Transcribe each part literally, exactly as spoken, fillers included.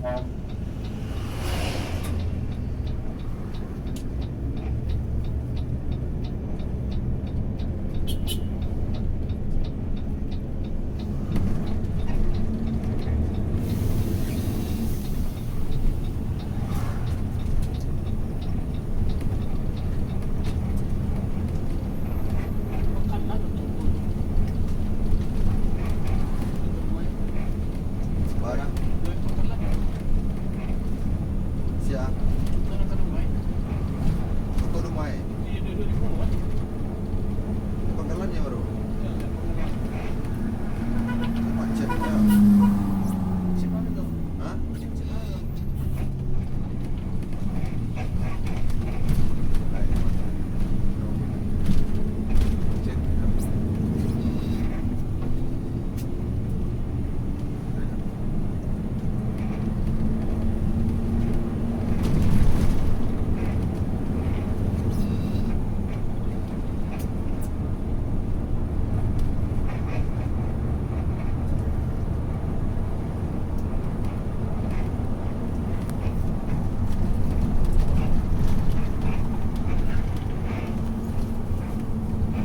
Barang. Sia. Toko rumah, eh. Pangkalan yo, bro. Macet, yo. Hah?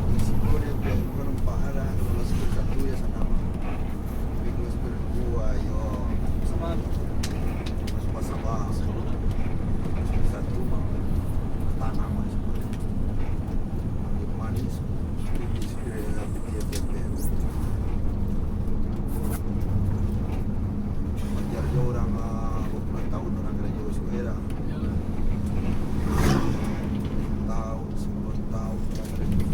Risiko dia, kalau nampak lah, kalau sepuluh satu ya sanang. Tapi kalau sepuluh ribu, ah, yo, sama. Harus basaba. Sepuluh satu mah, tanah mah sepuluh. Makin manis, sedikit, sedikit, sedikit, sedikit. Wajar jo urang, ah, dua puluh tahun urang karajo suko lah. Tahun, sepuluh tahun, urang karajo.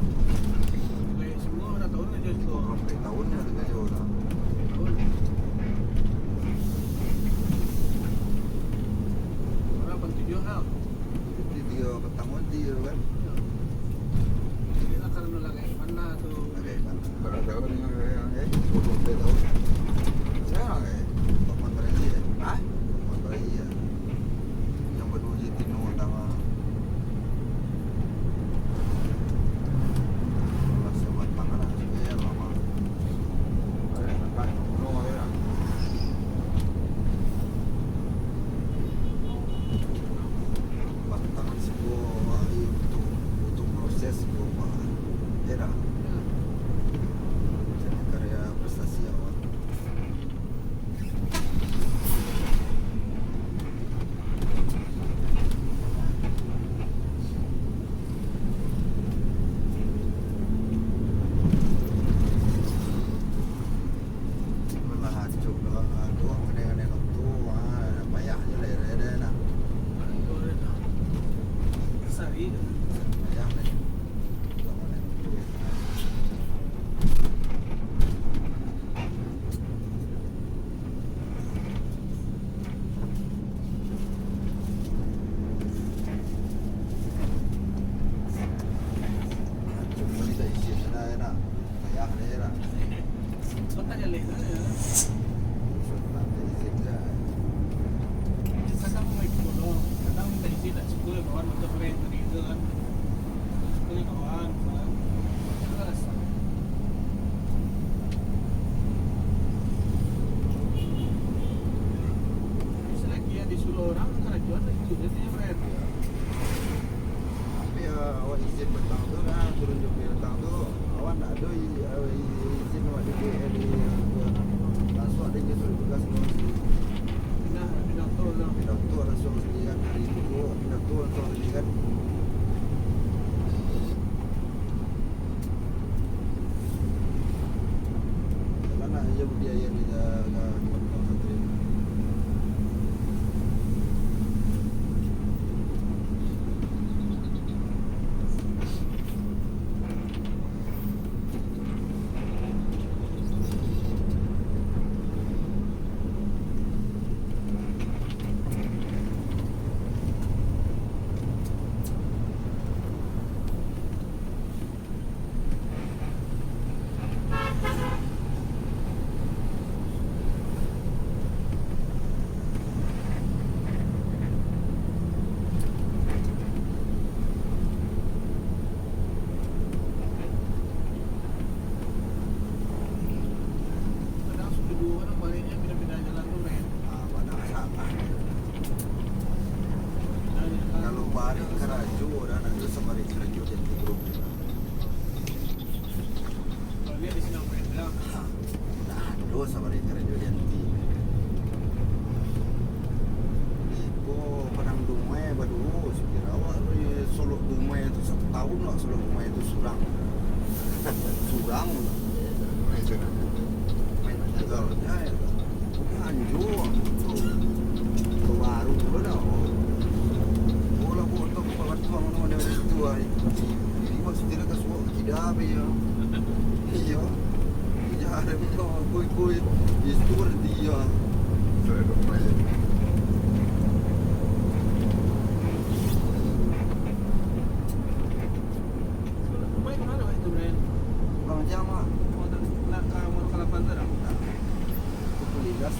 Baik, semua urang tahun aja tu. Dua puluh tahun lah karajo lah. Tahun. Urang delapan tujuh lah. Jadi, dia petang mandi tu kan. Jadi, lah, karena lagi mana tu. Lagi mana. Kalau tahu ni, eh, eh, dua puluh tahun. Saya, eh, Pak Mandrai, eh. Hah? Pak Mandrai, eh. Yang berdua je tino utama. Rasa buat tangan lah, supaya lama. Ada nampak, no, ya. Buat tangan siko, wah, iyo, butuh, butuh proses siko, wah. Ya dah. Jadi karya prestasi awak. Lah acok lah, aduh, menengah-nengah tu, ah, payah je lah, ere-ere nak. Sari. Payah lah. Cuma minta izin sana, enak. Payah deh lah. Kota jaleh tu, ya. Surat izin dah. Kadang main bodoh, kadang minta izin nak suka kawan macam prank tadi tu kan. Suka kawan, kan. Jelas. Selagi yang disuruh orang, karajuan lagi juga dia, Fred. Tapi, eh, awak izin petang tu, nah, turun Jogja petang tu, awak ndak ado i-, eh, i-, izin awak di K L, di, eh, langsung ado izin surat tugas tu. Pindah, pindah tol lah. Pindah tol langsung sendiri kan, hari itu, pindah tol langsung sendiri kan. Anak iyo budi aia ni ka, ka, ka, ka satria. Sabari karajo di Anti, bro. Kalau dia di sini, apa yang bilang? Ha, ndak ado sabari karajo di Anti. Iko Padang Dumai baduo, sakira awak tu, Solok Dumai tu, satahun lah Solok Dumai tu surang. Surang. Main aja lah, ya, ya. Anjo, baru pulo dah. Bola botok kepala tuang tu ada di situ ai. Jadi masih tidak kasuak kida abe ya. Iya. Iya, ada punya koi-koi. Itu berarti iya. Rumah di mana, Pak, itu, Brian? Bang Jama. Oh, nak, nak, ah, mau ke lapan tu dah? Pukul lima belas.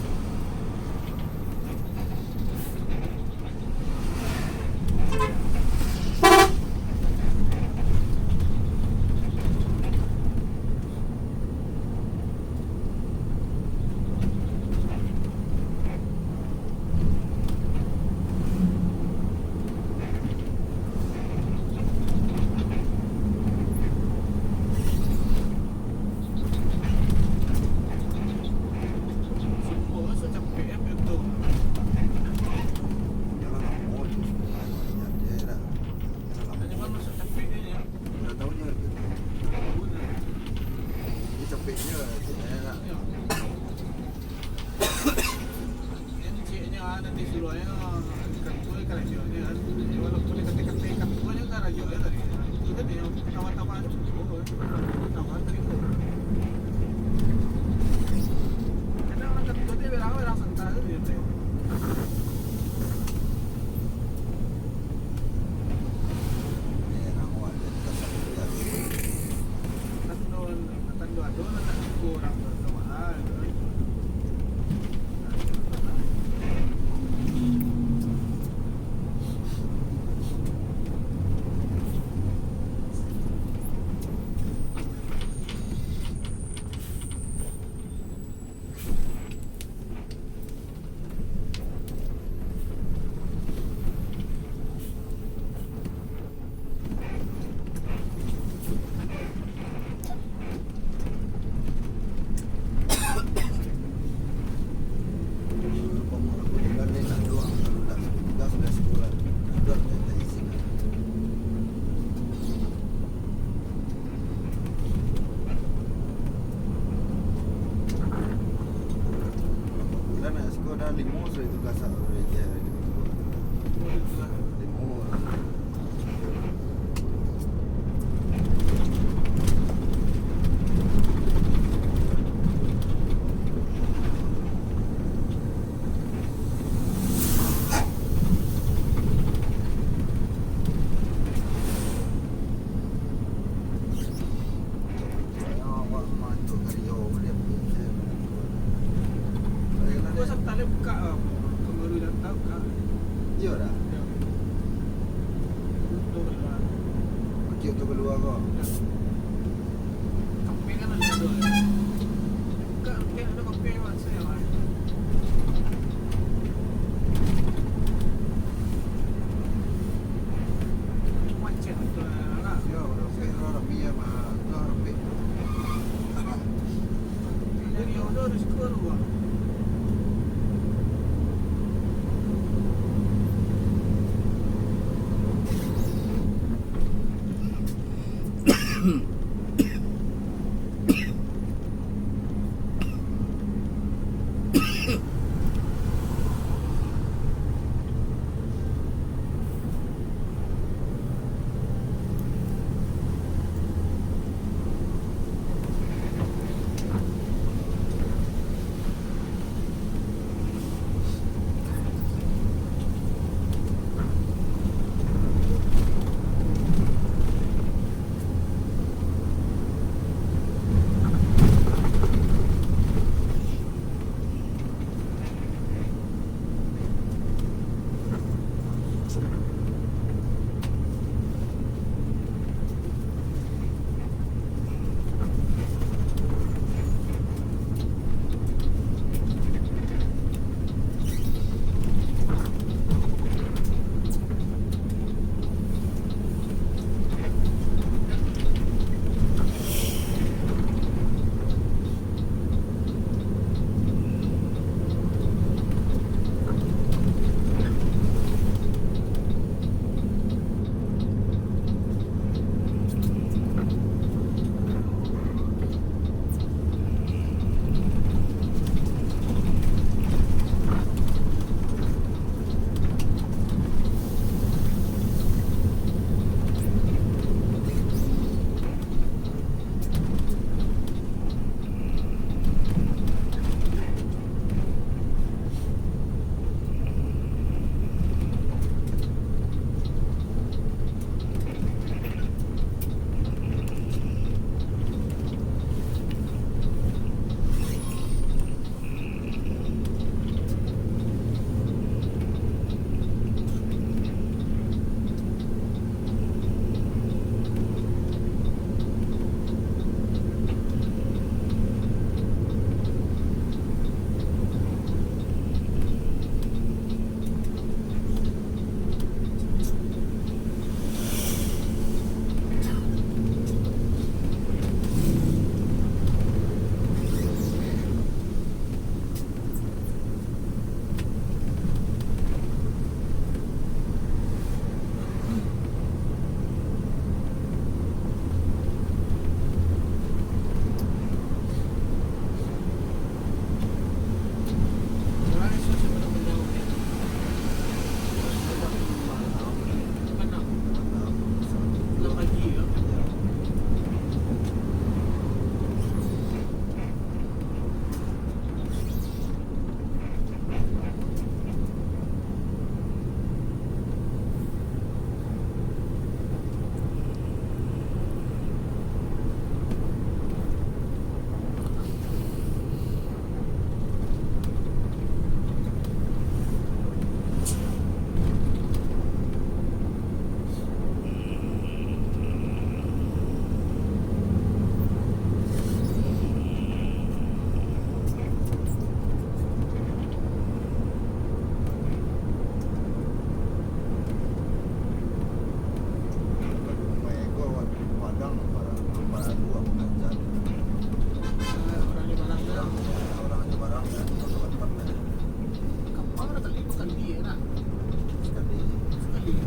Bulan nak siko dah limo sudah itu gasak, sudah itu. Limo. Iyo dah. Oke, oto kalua ko. Kafe kan ado, ado. Buka, mungkin ado kafe, Wan, saya, Wan. Macet tu lah. Yo, kafe tu rami, yo, mah. Tu rami. Dari order, skor, Wan.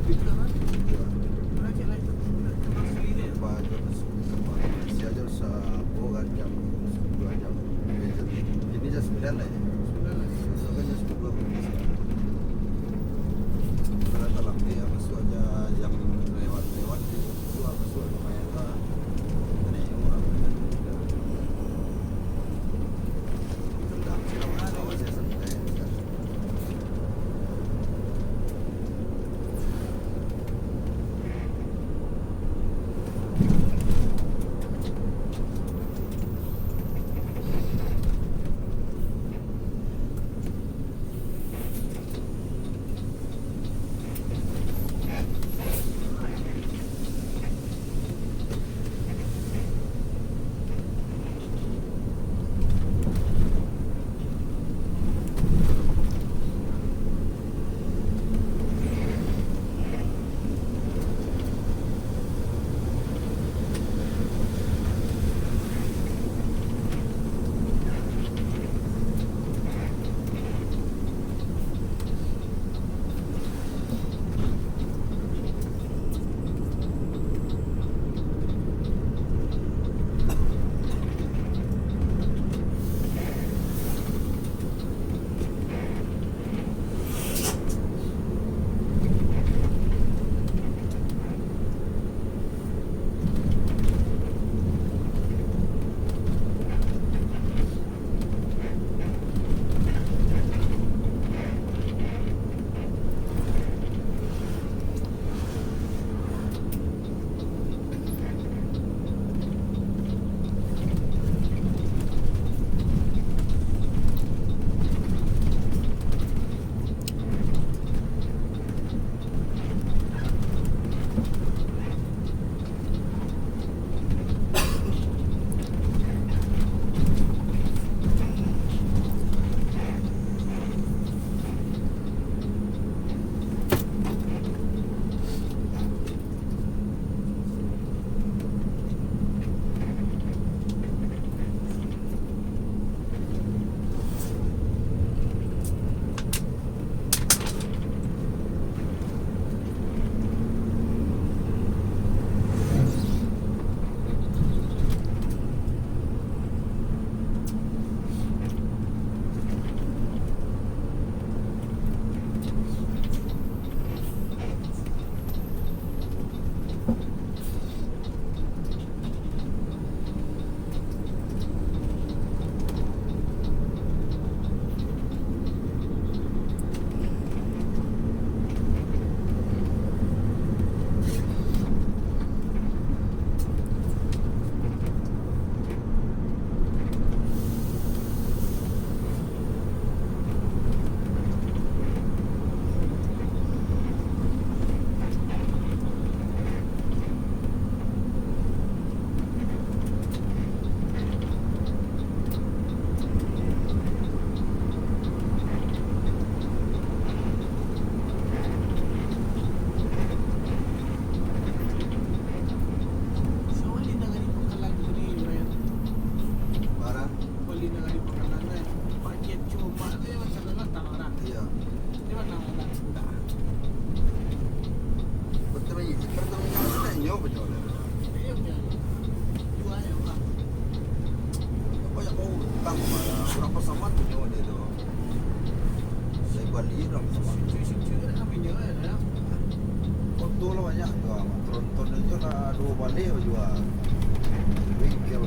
Itu dah kan? Iya. Mana cek lain tu? Dah, dah masuk ini ya? Apa aja masuk, apa, siaga sa-, oh, kan, jam sepuluh aja. Ini jam sembilan lah ya? Sembilan lah. Besok kan jam sepuluh aku bisa. Kalau tak lambat ya, masuk aja jam lewat-lewat, jam sepuluh masuk, lumayan lah. Ini orang. Tenang, tenang, awas ya, santai. Barang. Bali nagari pakanan, eh. Pakian cuma tu yang macam mana, tak orang. Iya. Di mana orang? Tak. Betul lagi. Pertama kali nak nyo betul. Iya, iya. Dua ya, orang. Banyak bau utang malah. Orang pasaman punya dia tu. Saya bali orang pasaman. Cuci-cuci kan kami nyo, ya. Foto lah banyak jua. Tronton aja lah dua bali jua. Bengkel.